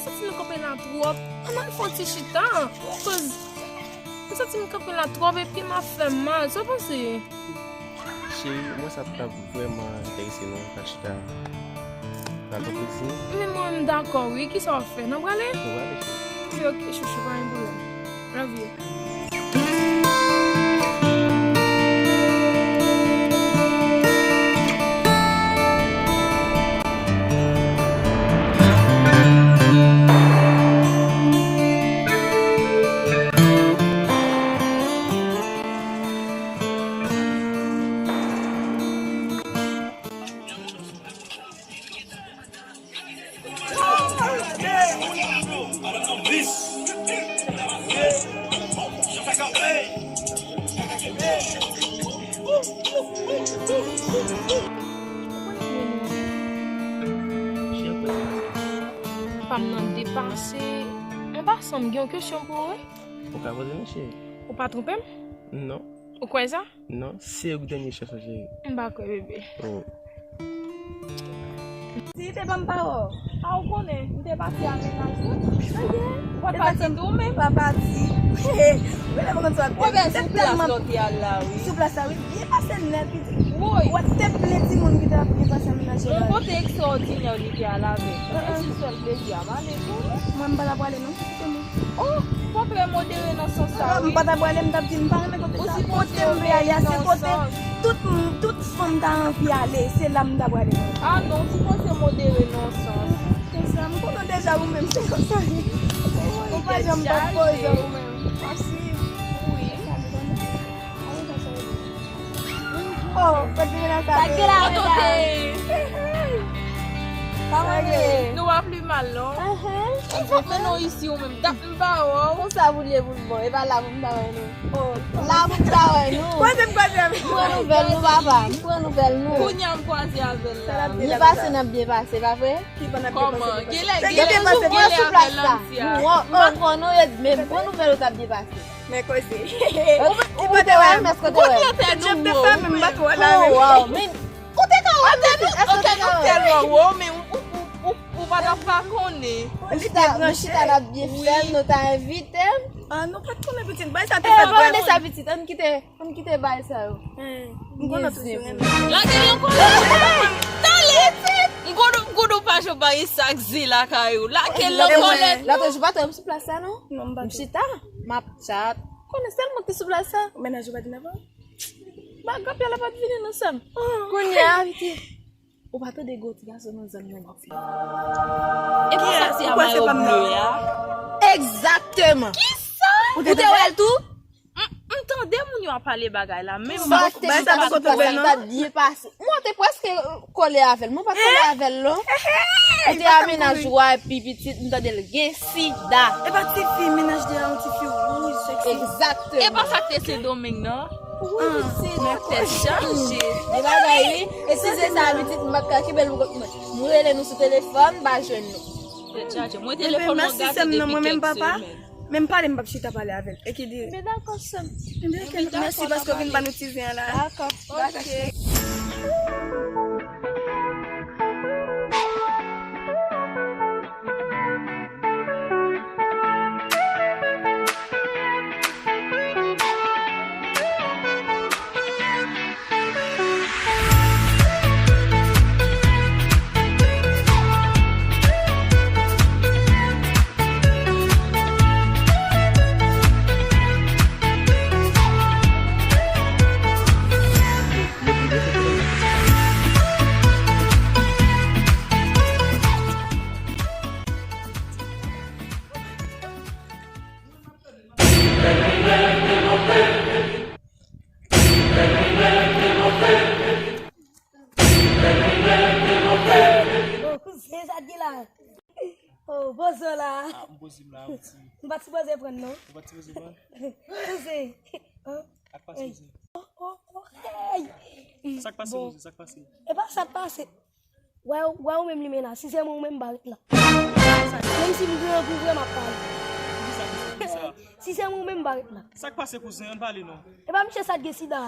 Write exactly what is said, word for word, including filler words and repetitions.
Santi m kanpe la twòp. Ann al fè yon ti chita. Koz m santi m kanpe la twòp epi m ap fè m mal. Sa w panse? Cheri, mwen sa t ap vrèman enterese nou, ta chita. N ap fè plezi. Men mwen, m dakò, wi. Kisa w ap fè? N ap prale? Nou prale, cheri. Ok, ok, chouchou, pa gen pwoblèm. Love you. Pa m nan depase. An pasan, m gen yon kesyon pou ou, wi. Ou ka poze m, cheri. Ou pa twonpe m? Non. Ou kwè sa? Non, se yon dènye chans, cheri. M pa kwè, bebe. Oh. Si te ban m pawòl. A, ou konnen, m te pati a mennaj mwen. Ou pa t pati tou, men. Pa pati. Ou genlè pa konn sa w ap fè. Ou bèl sou plas la w te al la, wi. Sou plas la, wi. Byen pase nèt, pitit. Woy. Ou wè te plen timoun ki t ap byen pase a mennaj la. Yon kote ekstraòdinè li te al avèk. E si l fè l plezi a, m ale tou. Mwen, m pa ta prale, non. Oh, fò w trè modere nan sans sa, wi. M pa ta prale, m t ap di m pa renmen kote sa. Kote m vle ale a, se kote tout, tout fanm ta anvi ale. Se la m ta prale. A non, ou sipoze modere nan sans. Konsa, m konnen deja ou menm, se konsa. Ou pa janm bat poze ou menm. Pase. Wi. Oh, kote nan sa? Sa gen la, medam? Kòman ye? Nou pa pli mal, non? Ahn. Ou fòk mennen w isi ou menm. Dat m pa wè w. Konsa pou l ye pou l bon. E pa la pou m ta wè nou. Oh. La pou m ta wè nou. Kwaze m kwaze avèk ou. M pran nouvèl nou, papa. M pran nouvèl nou. Kounye a m kwaze avè l la. Byen pase, n ap byen pase, pa vre? Kòman? Genlè, genlè, genlè avè l anti a. M pa twò non, men m pran nouvèl ou t ap byen pase. Men koze. Ou te wè m, èske ou te wè m? Ou te ka wè m, men ou te ka wè m, men èske ou te ka wè m? Ou tèlman wo, men ou, ou, ou, ou, ou pa t ap ka konnen. Nou chita, nou chita, n ap byen fè l, nou ta envite m. Ah, nou pa t konnen pitit, bay sa te fèt vrèman. Ann kite, ann kite bagay sa yo. M konnen tout yo renmen. Lage l ankò. Talè! M konnen, m konnen w pa janm pa gen sa k ze lakay ou. Lage l ankò nèt. Lòt jou pa t wè m sou plas sa, non? Non, m pa t wè. M chita, m ap chat. Konnen sèlman te sou plas sa. Mennaj ou pa t vin avè w? Bagay la pa t vini nan sèm. Kounye a, pitit. Ou pa tande gwo ti gason nan zòn nan ap fè. E konsa se a mayo ble a? Egzakteman. Kisa? Ou te wè l tou? M, m tande moun yo ap pale bagay la, men m pa t konnen. Sa te byen pase. M te prèske kole avè l, men m pa t kole avè l non. Li te a mennaj ou a, epi pitit, m tande l gen sida. E pa ti fi mennaj de a, yon ti fi wouj, seksi. Egzakteman. E pa sa k te Sendomeng nan? Wi, se nan tèt chaje. De bagay, wi. E si se sa, pitit, m pa t ka kenbe l pou kont mwen. M rele nou sou telefòn, m pa jwenn nou. Tèt chaje. Mwen telefòn mwen gate depi kèk semèn. Men m pale, m p ap chita pale avè l. E ki di. Men dakò, sè m. Mèsi paske w vin ban nou ti zen an la. Dakò. Ok. Oh, kouzen, sa t gen la? Oh, poze w la. Ah, m poze m la, wi, ti. M pa t sipoze pran, non. Ou pa t sipoze pran? Kouzen. Hein? Sa k pase, kouzen? Oh, oh, oh, hey! Sa k pase, kouzen? Sa k pase? E pa sa k pase. Wè, wè ou menm li men la. Si se mwen ou menm, m pa ret la. Menm si m grangou vre, m ap pale. Kisa, kisa, kisa? Si se mwen ou menm, m pa ret la. Sa k pase, kouzen? Ann pale non. E pa misye sa t gen sida.